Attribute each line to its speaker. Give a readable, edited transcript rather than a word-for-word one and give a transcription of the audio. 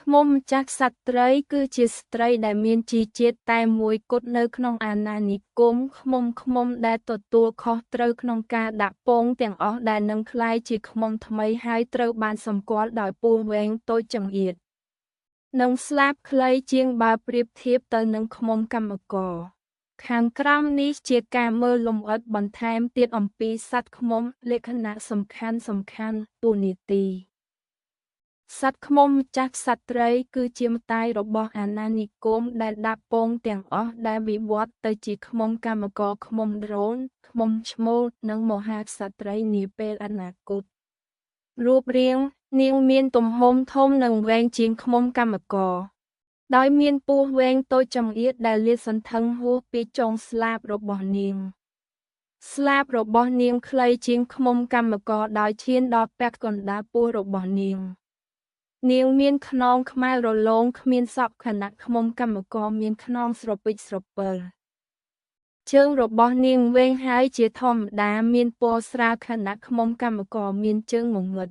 Speaker 1: ឃ្មុំម្ចាស់ក្សត្រីគឺជាស្ត្រីដែលមានជីជាតិតែមួយគត់នៅក្នុងអាណានិគមឃ្មុំៗដែលទទួលខុសត្រូវក្នុងការដាក់ពងទាំងអស់ដែលនឹងក្លាយជាឃ្មុំថ្មីហើយត្រូវបានសម្គាល់ដោយពោះវែងតូចចង្អៀតនិងស្លាបខ្លីជាងបើប្រៀបធៀបទៅនឹងឃ្មុំកម្មករខាងក្រោមនេះជាការមើលលម្អិតបន្ថែមទៀតអំពីសត្វឃ្មុំលក្ខណៈសំខាន់ៗតួនាទីសត្វឃ្មុំម្ចាស់ក្សត្រីគឺជាម្តាយរបស់អាណានិគមដែលដាក់ពងទាំងអស់ដែលវិវត្តទៅជាឃ្មុំកម្មករឃ្មុំដ្រូនឃ្មុំឈ្មោលនិងមហាក្សត្រីនាពេលអនាគតរូបរាងនាងមានទំហំធំនិងវែងជាងឃ្មុំកម្មករដោយមានពោះវែងតូចចង្អៀតដែលលាតសន្ធឹងហួសពីចុងស្លាបរបស់នាងស្លាបរបស់នាងខ្លីជាងឃ្មុំកម្មករដោយឈានដល់ពាក់កណ្ដាលពោះរបស់នាងនាងមានខ្នងខ្មៅរលោងគ្មានសក់ខណៈឃ្មុំកម្មករមានខ្នងស្រពេចស្រពិលជើងរបស់នាងវែងហើយជាធម្មតាមានពណ៌ស្រាលខណៈឃ្មុំកម្មករមានជើងងងឹត